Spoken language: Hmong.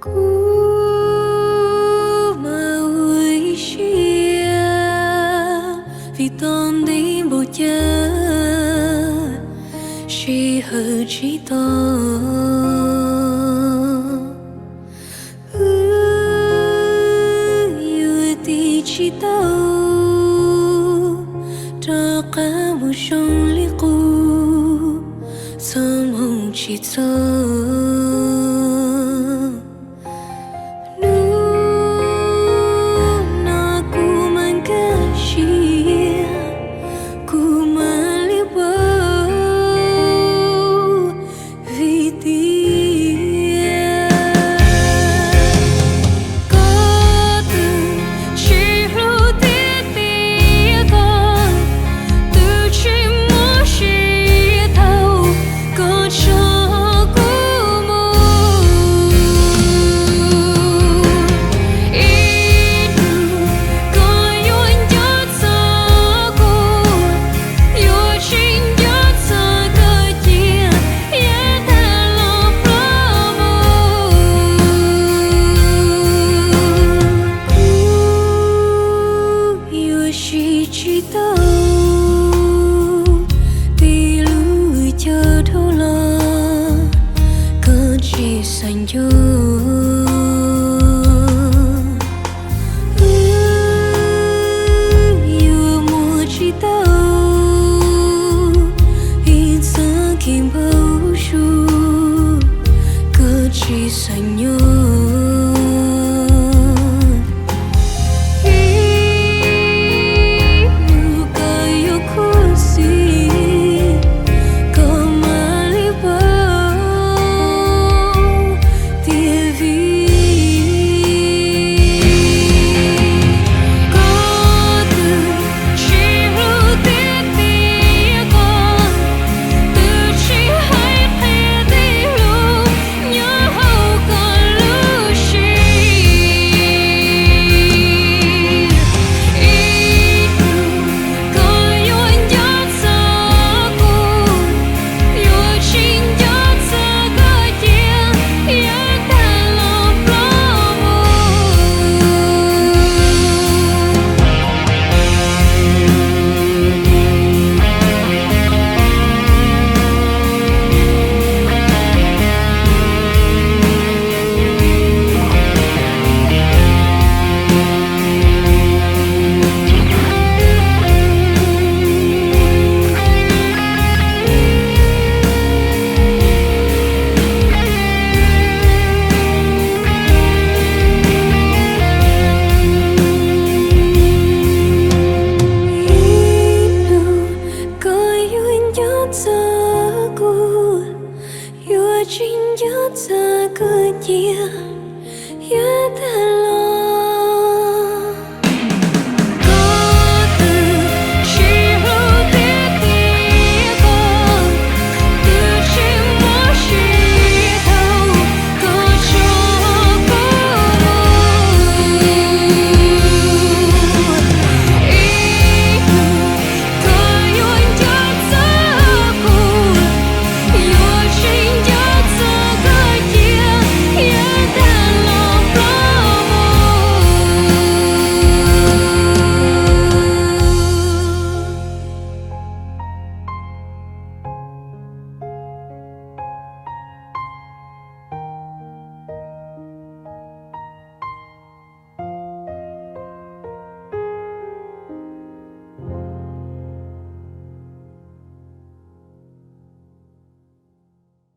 Kuv mas ua ib siab vim tau ntev npaum cas sij hawm tsis tau. Wb yuav tiv tsis tau rov qab mus zoo li qub, txoj hmoo tsis txog. Hnub no kuv mas nkag siab, kuv mam li paub vim tias koj twb tsis hlub tiag tiag, koj twb tsis muaj siab thaum koj tso kuv mus. Ib hnub koj yuav nco txog kuv, yuav tsis nco txog koj cia yav tag los ploj mus. Kuv yuav siv tsis tau tej lus caw dhau los koj tsis xav nco. Wb yuav muaj tsis tau ib txoj kev npau suav koj tsis xav nyob. Ib hnub koj yuav khuv xim, koj mam li paub tias vim koj twb tsis hlub tiag tiag, koj twb tsis hais qhia tej lus nyob hauv koj lub siab. Ib hnub koj yuav nco txog kuv, yuav tsis nco txog koj cia yav tag los ploj mus. Ib hnub koj yuav nco txog kuv, yuav tsis nco txog koj cia yav tag